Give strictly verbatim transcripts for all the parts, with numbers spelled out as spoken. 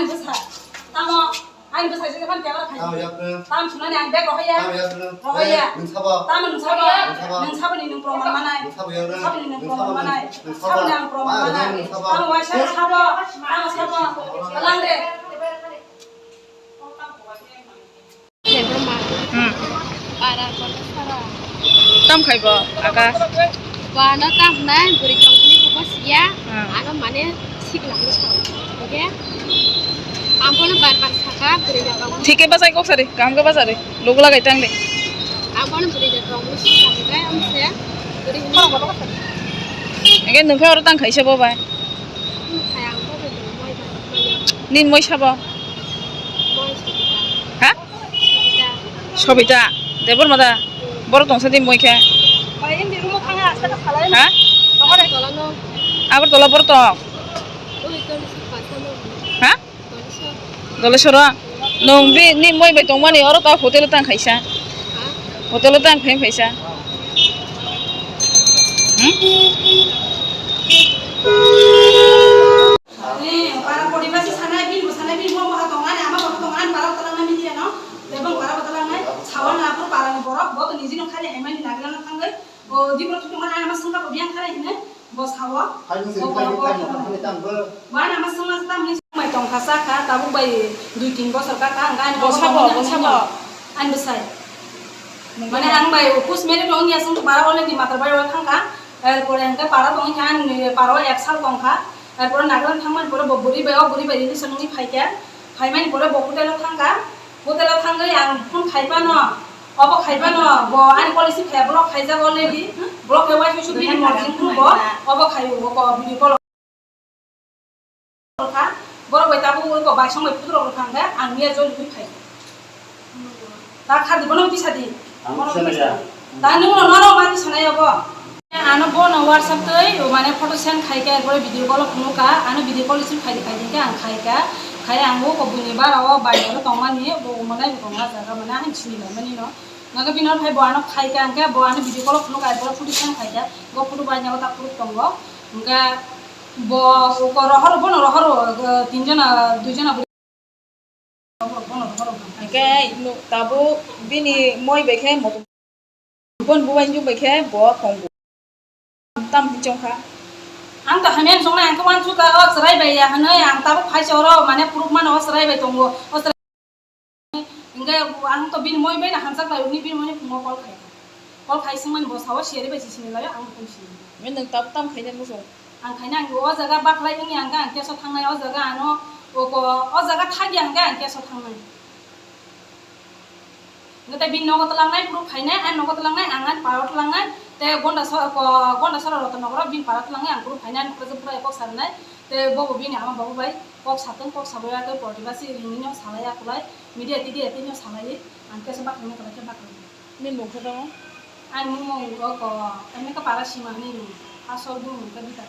Ani bwsa. Tamo, ani bwsa je phano tebra khai. Tamo yapre. Tam sunani ang bag rohaya. Tamo yapre. Rohaya. Eh, nwng sabo. Tamo nwng sabo. Nwng sabo. Nwng sabo ni nwng proman manai. Nwng sabo yapre. Nwng sabo ni nwng proman manai. Nwng sabo ni ang proman manai. Nwng sabo. Tamo waisa sabo. Tamo sabo. Lang de. Hmm. Para kono sara. Tam khai bo, Akash? Bo ano tam nai, bwrwi tongmani bo siya. Hmm. Ano mane sikla mo sa. Oke? Ang bono bar bar saka, bwrwi tongmani. Thik khe bachai kok sari, kaham khe bachari. Logo lagai tang de. Ang bono bwrwi tongmani sikla mo khe, ang se bwrwi tongmani. Ege nung khe oro tang khai se bo bai. Nung khai ang bo bai, moi bai, moi. Nin moi sabo? Moi Sobita. Ha? Sobita. Sobita. Debor mada. Boro tongsa di moi khe. Bai, hindi rumo thanga, asta ka salai. Ha? Agartala no. Agartala boro tong. Oi, tol si pasa no. Ha? Tol si. Dolesoro. Nung bi ni moi bai tongmani oro ta hotel tang khaisa. Ha? Hotel tang khai khaisa. Hmm? Ni para poriba si sanai, bini bo sanai, bini bo moha tong ani, ama bo tong ani, para botalang nai media no. Tebong para botalang nai, sawan na pur para ni borok, bo to niji no khali hai mani nagla na thangwi. Bo di borok thung ani ama sungka bo biang khali hine, bo sawa. Hai nung se Bo khai borok khai khai khai khai tang bo. Bo ani ama sungma sa tamni mai tong khasa kha, tabuk bai dui tin bosor ka kha, ang ani Bo bo sabo, tong ani bo ani sabo. Ani bwsai. Mane ang bai ukus mere tong ya sung para already matar bai wal thang kha. Er pore hwnkhe para tongwi kha, ani paro ek sal tong kha. Er pore Nagaland thangmani pore bo bwrwi bai, o bwrwi bai relation wngwi phai kha. Phaimani pore bo hotel o thang kha. Hotel o thangwi ang phone khai phano, obo khai phano, bo ani policy phai block khaijak already. Block khe uaisuk bini morjing phuru bo, obo khai o, bo video call. Kha, borok bai tabuk oi kok bai song bai phutu rok rwkha hwnkhe ang miya joli hui phai. Ta kha di bono tisa di. Ang Bono tisa tisa ya. Di. Ta nung no nono ma tisa nai abo. Ano bono WhatsApp tei mane photo send khai khe, erpore video call phunuk kha, ano video call receive khai di khai di khe ang khai kha. Khai ang bo kok buini bara o bai oro tongmani bo manai bo tongma jaga mane ang sini lai mani no. Naga bini phai bo ano khai kha hwnkhe bo ano video call phunuk kha, erpore photo send khai kha. Bo photo bai nyago ta proof tongo. Hwnkhe Bo, bo rohoro, bono rohoro, eh, tin jona, dui jona bwrwi. Bono rohoro. Hwnkhe no tabuk bini moi bai khe motom. Bon bubainjwk bai khe bo tongo. Tam hinwi chongkha. Ang to hamya chongnai, ang khe uansukha, o chwrai bai ya hwnwi, ang tabuk phaisa oro, mane, proof mano, o chwrai bai tongo. O chwrai Hingke ang to bini moi bai na hamjak bai, bini moi ni phungo call khai. Call khai singmani bo sao siyari bai sisini laio, ang bo sini. Mane nwng tab tam khaina muchung? Ang khaina ang o jaga baklai wngya ang, ang keso thangnai o jaga ano, o ko, o jaga thagya ang, ang keso thangnai. Ngate bini nogo tlangnai, proof khainai, ang nogo tlangnai, ang ani paro tlangnai, te gonda so, ko, gonda sora roto nogoro bini paro tlangnai, ang proof khainai, ang proof kok sarnai, te bobo bini ama babu bai kok satong, kok sabai ya, te porti basi ringino salai akulai. Media tidia tini salai, ang kesa bakla mekla khe bakla. Ni mung khe tamo? Ani mung mung go ko, ani ka para sima ni mung. Asol bu mung ka Bita.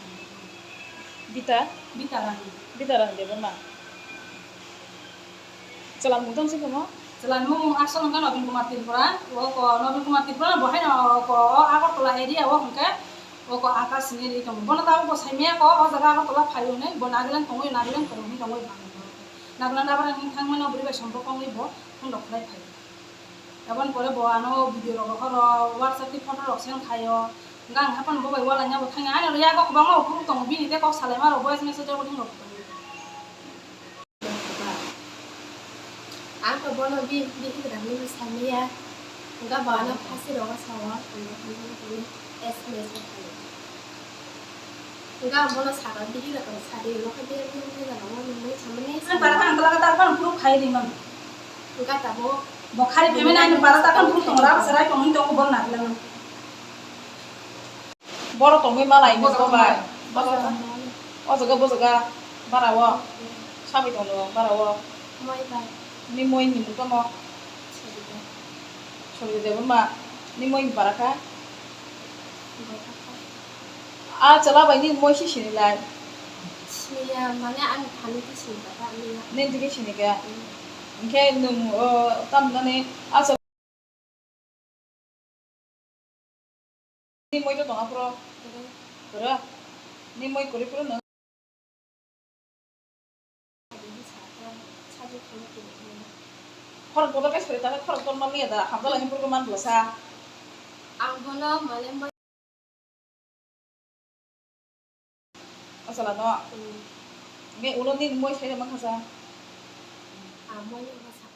Bita? Bita Rani. Bita Rani de ma. Chwla mung tong si komo? Chwla mung mung asol ka Nobin Kumar Tripura. O ko Nobin Kumar Tripura bo hai no ko Agartala area o hwnkhe o ko Akash ni ri tong. Bono ta bo sai me ko o jaga Agartala phai ne bo Nagaland tongwi Nagaland tongwi tongwi. Nagna nabra ni thangmano bwrwi bai sompok wngwi bo phone rok khlai phai. Aboni pore bo ano video rok rohoro, WhatsApp tei photo rok send khaio. Hwnkhe ang haphano bo bai wala nya bo thangya. Ani rwya kok kwbangma uphuru tongo, bini tei kok salaima rok voice message rok thang rok tongo. Ang to bono bi, bihik rangni samliya. Hwnkhe bo ano phasi rogo sao, hwnkhe hwnwi hwnwi S M S rok khaio. Hwnkhe ang bono sakha, bihik rok sadi, hwnkhe bihik rok nini jaga o nungwi samani. Ang para kha, ang tala kha, ta phano proof khai di man. Hwnkhe tabuk. Bo khari payment ani para ta phano proof tongo, rabo serai tongwi tongo, bo nagla man. Boro tongwi malai ni Boro bo bai. Boro tongwi. O jaga, bo jaga, bara o. Sabai tongno, bara o. Moi bai. Ni moi ni mung tamo. Sorry de. Sorry de, buma. Ni moi ni bara kha. Bara kha. A chwla bai ni moi si sini lai. Siniya, mane ani thani ki sini kha, ani ya. Ni digi sini kha. Hmm. Hwnkhe nwng, o, tam nani, a chwla Ni moi to tong aphuru. Kwrwi. Kwrwi. Ni moi kwrwi phuru no. Khorok bodol khe sori tangkhe khorok ton manliya da, hamjala ni purgo man bwlasa. Ang bono mane Achala no. Hmm. Me ulo ni moi sai ma khasa. Ah, moi ni bwsa.